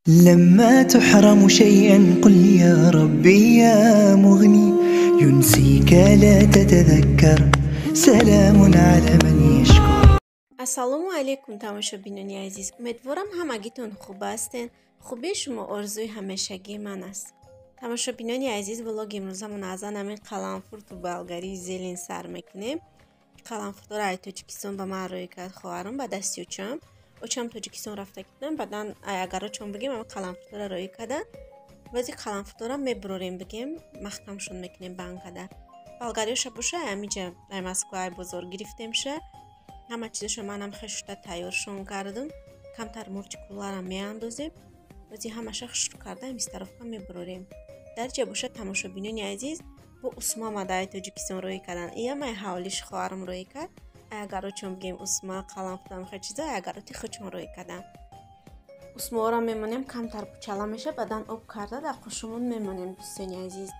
لما تحرم شيئا قل يا ربي يا مغني ينسيك لا تتذكر سلام على من يشكر. Ассалому алайкум, тамошобинони азиз. Умедворам, ҳамагитон хуб ҳастен. Хубии шумо орзуи ҳамешагии ман аст. Тамошобинони азиз, влоги имрӯзамон аз ҳамин қаламфурту болгарии зелень сар мекунем. Қаламфуртро ай Тоҷикистон ба ман рӯй кард хоҳарам ба дасти очам. Очам Тоҷикистон рафта будам, баъдан агар очам бигем, ама қаламфуртро рӯй кардан. Баъзи қаламфуртро мебурорем, бигем, маҳкамшон мекунем банкада. Болгариёша боша, ҳамиҷа ай Москва, ай бозор гирифтемша. Ҳама чизошо манам хешута тайёршон кардам. Камтар мурчи куллара меандозем. Баъзи ҳамаша хушрӯ карда мистаровка мебурорем. Дар ҷа боша, тамошобинони азиз, бо усма омада ай Тоҷикистон рӯй кардан. Иям ай ҳавлиш хоҳарам рӯй кард. Агар очон бигем, усма, қаламфуртам, хел чизо агароти худшон рӯй кардан. Усмаора мемонем, камтар пучала меша, баъдан об карда дар қошумон мемонем, дӯстони азиз.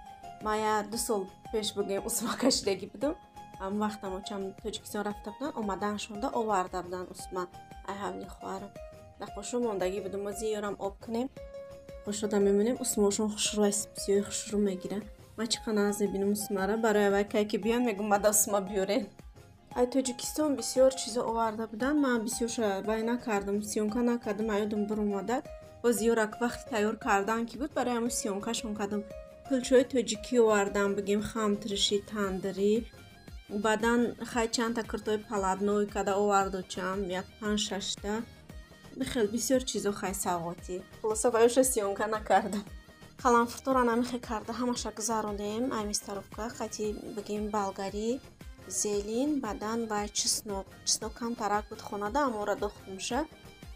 Ма я 2 сол пеш, бигем, усма кашидагӣ будам. Ҳам вақтам очам Тоҷикистон рафта буданд, омаданшонда оварда буданд усма ай ҳавли хоҳарам. Дар қошум мондагӣ будум. Ози ёрам об кунем, қошода мемонем. Усмаошон хушрӯ аст, бисёри хушрӯ мегиранд. Ман чӣ қадар нағз мебинам усмара. Барои аввал кай ки биён, мегӯм, мада усма биёрен. Ай Тоҷикистон бисёр чизо оварда буданд. Ман бисёрша вай накардам, съёмка накардам, аёдам биромада. Боз ёрак вақти тайёр кардан ки буд, барои ҳамун съёмкашон кардам. Кулчаҳои тоҷикӣ овардам, бигем, хамтириши тандирӣ. Баъдан хай чандта куртои палатной када овардочам, як панҷ шашта. Бихел бисёр чизо хай савғотӣ. Хулоса, ваёша съёмка накардам. Қаламфуртора намихе карда ҳамаша гузаронем ай мистаровка қати, бигем, болгарӣ, зелень, баъдан вай чеснок. Чеснок камтарак буд хонада, амора дохтумша.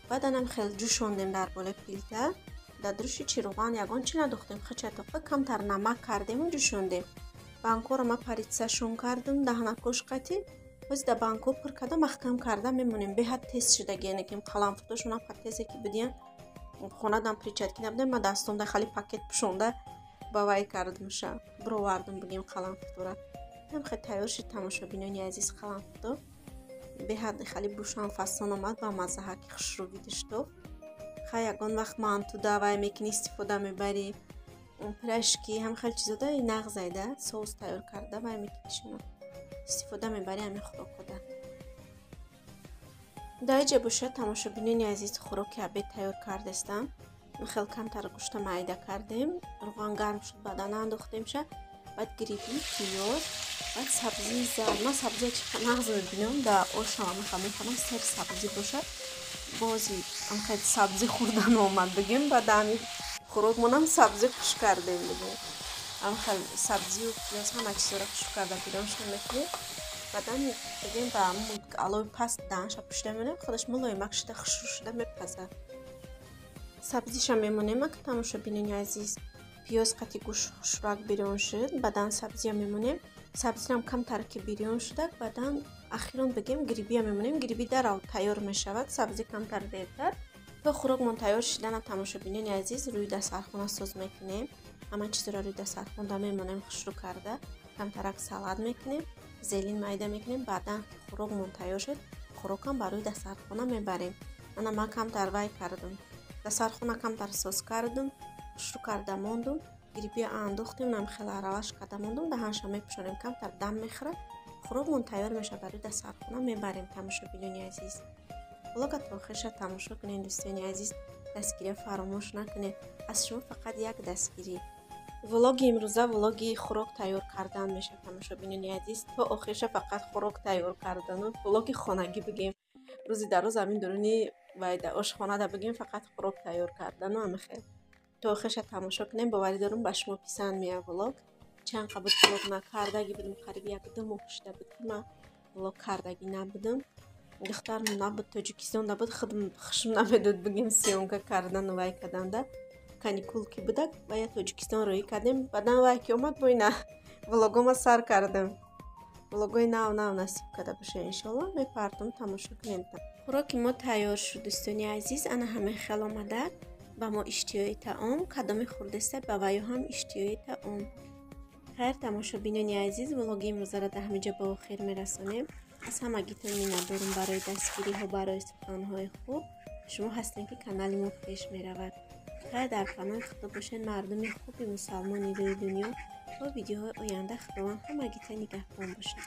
Баъданам хел ҷӯшондем дар болои плита. Дар дуруши чи равған ягон чи надохтем, хича тоқа камтар намак кардему ҷӯшондем. Банкоро ма парицашон кардам даҳанакош қати. Боз дар банко пур карда, маҳкам карда мемонем. Беҳад тез шудаги, яъне ки қаламфуртошон ҳам тезе ки будиян. Хонадам перчатки набудем, ма дастом дар хали пакет пӯшонда ба вай кардамша, бировардам, бигем, қаламфуртора. Ҳам хел тайёр шуд, тамошобинони азиз, қаламфурто. Беҳад хали бушан фасон омад, ба маззаҳа ки хушрӯ видиштов. Хай ягон вақт мантуда вай мекунӣ, истифода мебарӣ. Пирожки ҳам хел чизода нағзайда, соус тайёр карда вай мекунишона. Истифода мебарӣ ҳамин хӯрокода. Дар иҷа бошад, тамошобинони азиз, хӯроки обед тайёр кардастам. Хел камтар гӯшта майда кардем. Равған гарм шуд, баъдан андохтемша. Баъд гриби, пиёз, баъд сабзии зард. Ман сабзия чӣ нағз мебинам, дар ошам мехоҳам мехӯрам, сер сабзӣ бошад. Бози хел сабзӣ хӯрдан омад, бигем, баъд ҳамин хӯрокмонам сабзӣ хуш кардем, бигем. Ҳам хел сабзию пиёз ҳама чизоро хуш карда бирёншон мекунем. Баъдан, бигем, ба алои паст даҳанша пӯшида мемонем, худаш мулоимак шуда, хушрӯ шуда мепазад. Сабзиша мемонем, ака, тамошобинони азиз. Пиёз қати гӯшт хушрӯак бирён шуд, баъдан сабзия мемонем. Сабзирам камтар ки бирён шудак, баъдан ахирон, бигем, грибия мемонем. Гриби дарав тайёр мешавад, сабзӣ камтар дертар. То хӯрокмон тайёр шидана, тамошобинони азиз, рӯи дастархона соз мекунем. Ҳама чизро рӯи дастархонда мемонем хушрӯ карда. Камтарак салат мекунем, зелень майда мекунем. Баъдан ки хӯрокмон тайёр шуд, хӯрокам ба рӯи дастархона мебарем. Ана ман камтар вай кардам. Дастархона камтар соз кардам, хушрӯ карда мондум. Грибия андохтем, нам хеле аралаш карда мондум, даҳанша мепӯшонем, камтар дам мехӯрад. Хӯрокмон тайёр мешавад, ба рӯи дастархона мебарем, тамошобинони азиз. Влога то охирша тамошо кунед, дӯстони азиз, дастгирия фаромӯш накунед. Аз шумо фақат як дастгирӣ. Влоги имрӯза влоги хӯрок тайёр кардан мешавад, тамошобинони азиз. То охирша фақат хӯрок тайёр кардану влоги хонагӣ, бигем. Рӯзи дар рӯз ҳамин дуруни вай ошхонада, бигем, фақат хӯрок тайёр кардану ҳамин хел. То охирша тамошо кунем, боварӣ дорам, ба шумо писанд меояд влог. Чанд қабр влог накардагӣ будем, қариб 1-2 моҳ шуда буд, ки ман влог кардагӣ набудам. Духтарам набуд, Тоҷикистон набуд, худам хушм намедод, бигем, съёмка кардану вай карданда. Каникул ки будак, вая Тоҷикистон роҳӣ кардем. Баъдан вай ки омад, бо ина влогома сар кардам. Влогои нав нав насиб карда боша, иншолло, мепартом, тамошо кунем. Хӯроки мо тайёр шуд, дӯстони азиз. Ана ҳамин хел омадак. Ба мо иштиҳои таом, кадоме хӯрдаста, ба ваё ҳам иштиҳои таом. Хайр, тамошобинони азиз, влоги имрӯзаро дар ҳамин ҷо ба охир мерасонем. Аз ҳамагитон миннатдорум барои дастгириҳо, барои суханҳои хуб. Шумо ҳастем, ки канали мо пеш меравад. Хайр, дар паноҳи Худо бошед, мардуми хуби мусалмони рӯи дунё. То видеоҳои оянда Худованд ҳамагита нигаҳбон бошад.